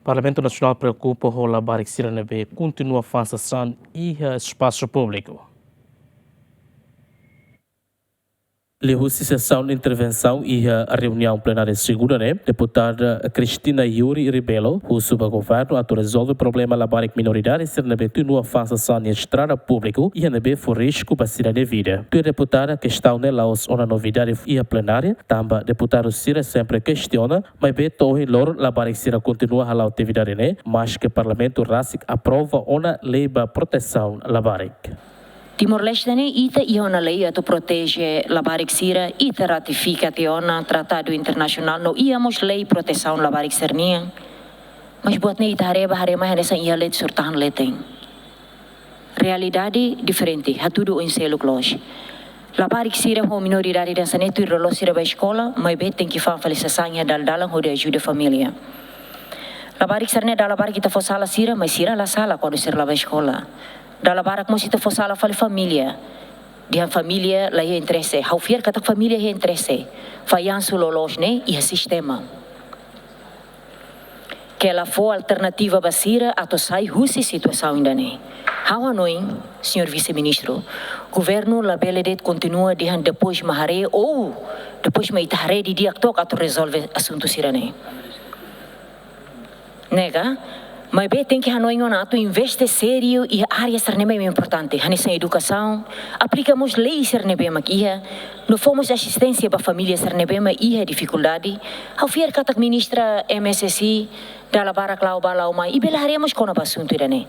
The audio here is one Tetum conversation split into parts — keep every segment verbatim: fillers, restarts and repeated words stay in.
Parlamentu Nasionál preokupa ho labarik sira ne'ebé kontinua fa'an sasán iha espasu públiku. Liuhusi sesaun intervensaun iha reuniaun plenária segunda ne'e, deputada Cristina Yuri Rebelo husu ba governu atu rezolve problema labarik minoridade sira ne'ebé kontinua fa'an sasán iha estrada públiku iha ne'ebé fó risku ba sira-nia vida. Tuir deputada, kestaun ne'e la'ós ona novidade iha plenária, tanba deputadu sira sempre kestiona, maibé to'o ohin loron labarik sira kontinua hala'o atividade ne'e, maske parlamentu rasik aprova ona lei ba protesaun labarik. Timor-Leste ne'e ita iha ona lei atu proteje labarik sira, ita ratifika tiha ona tratadu internasionál no iha mós lei protesaun labarik sira-nian. Mas buat ne'e ita haree ba haree mai hanesan iha leet sura-tahan leten. Realidade diferente, hatudu oin seluk loos. Labarik sira ho minoridade hanesan ne'e tuir loloos sira bá eskola, maibé tenke fa'an fali sasán iha dalan-dalan hodi ajuda família. Labarik sira-ne'e dala barak ita fó sala sira, mas sira la sala kuandu sira la bá eskola. Dala barak mós ita fó sala fali família. Dehan família la iha interese. Ha'u fiar katak família iha interese. Fallansu loloos ne'e iha sistema. Ke la fó alternativa ba sira atu sai husi situasaun ida-ne'e. Ha'u hanoin, señór Vise-Ministru, governu labele de'it kontinua dehan depois mak haree ou depois mak ita haree didi'ak took atu rezolve asuntu sira-ne'e. Ne'e ka, maibé tenke hanoin ona atu investe sériu iha área sira ne'ebé importante, hanesan edukasaun, aplika mós lei sira ne'ebé mak iha, no fó mós asisténsia ba família sira ne'ebé mak iha difikuldade. Ha'u fiar katak ministra M S S I dala barak la'o bá la'o mai, i bele haree mós kona-ba asuntu ida-ne'e.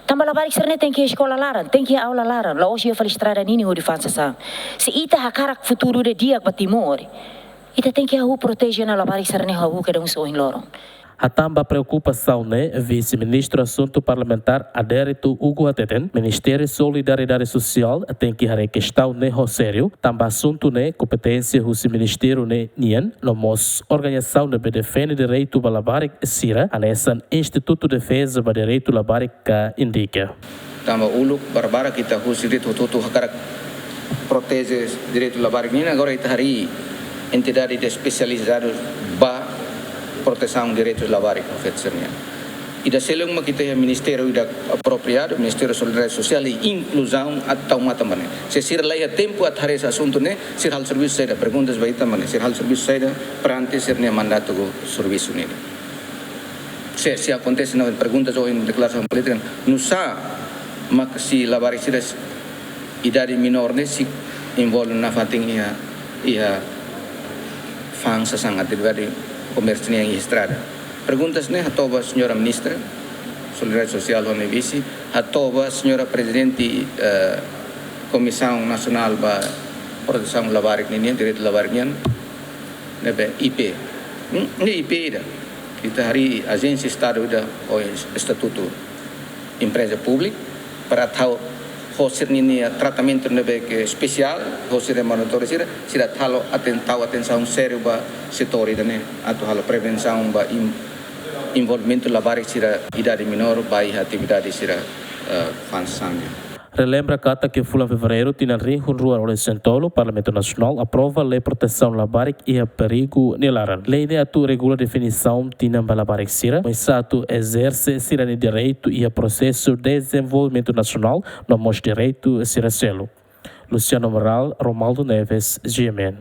Tanba labarik sira-ne'e tenke eskola laran, tenke aula laran, la'ós iha fali estrada ninin hodi fa'an sasán. Se ita hakarak futuru ida di'ak ba Timor, ita tenke hahú proteje ona labarik sira-ne'e hahú kedan husi ohin loron. Hatán ba preokupasaun ne'e, Vise-Ministru Asuntu Parlamentár Adérito Hugo hateten, Ministériu Solidariedade Sosiál tenke haree kestaun ne'e ho sériu, tanba asuntu ne'e kompeténsia husi ministériu ne'e nian, no mós organizasaun ne'ebé defende direitu ba labarik sira, hanesan Institutu Defeza ba Direitu Labarik ka INDICA. Tanba uluk barbarak ita husi direitu hotu-hotu hakarak proteje direitu labarik nian, agora ita harii entidade ida espesializadu ba protesaun direitu labarik no feto sira-nian. Ida seluk mak ita iha ministériu ida apropriadu, Ministériu Solidariedade Sosiál i Inkluzaun atu tau matan ba ne'e. Se sira la iha tempu atu haree asuntu ne'e, sira halo servisu saida? Perguntas ba ita mak ne'e, sira halo servisu saida perante sira-nia mandatu servisu ne'e. Se, se akontese, no perguntas ohin deklarasaun polítika, nusá mak se labarik sira idade menór ne'e sei envolve nafatin iha, iha fa'an sasán atividade komérsiu nian iha estrada. Perguntas ne'e hato'o ba señora Ministra Solidariedade Sosiál ho nia vise, hato'o ba señora Prezidente, eh, Komisaun Nasionál ba Protesaun Labarik ninian, Direitu Labarik nian, ne'ebé I P. Hmm, ne'e I P ida. Ita harii ajénsia Estadu ida ho estatutu empreza públika, para atu halo ho sira-nia tratamentu ne'ebé ke espesiál, ho sira-nia monitoring sira, sira atu halo aten-, tau atensaun sériu ba setór ida-ne'e, atu halo prevensaun ba in-, envolvimentu labarik sira idade menór ba iha atividade sira, eh, fa'an sasán. Relembra katak iha fulan Fevereiru tinan rihun rua ruanulu-resin-tolu, Parlamentu Nasionál aprova Lei Protesaun Labarik iha Perigu nia laran. Lei ne'e atu regula definisaun tinan ba labarik sira, oinsá atu ezerse sira-nia direitu iha prosesu dezenvolvimentu nasionál, no mós direitu sira seluk. Luciano Amaral, Romualdo Neves, G M N.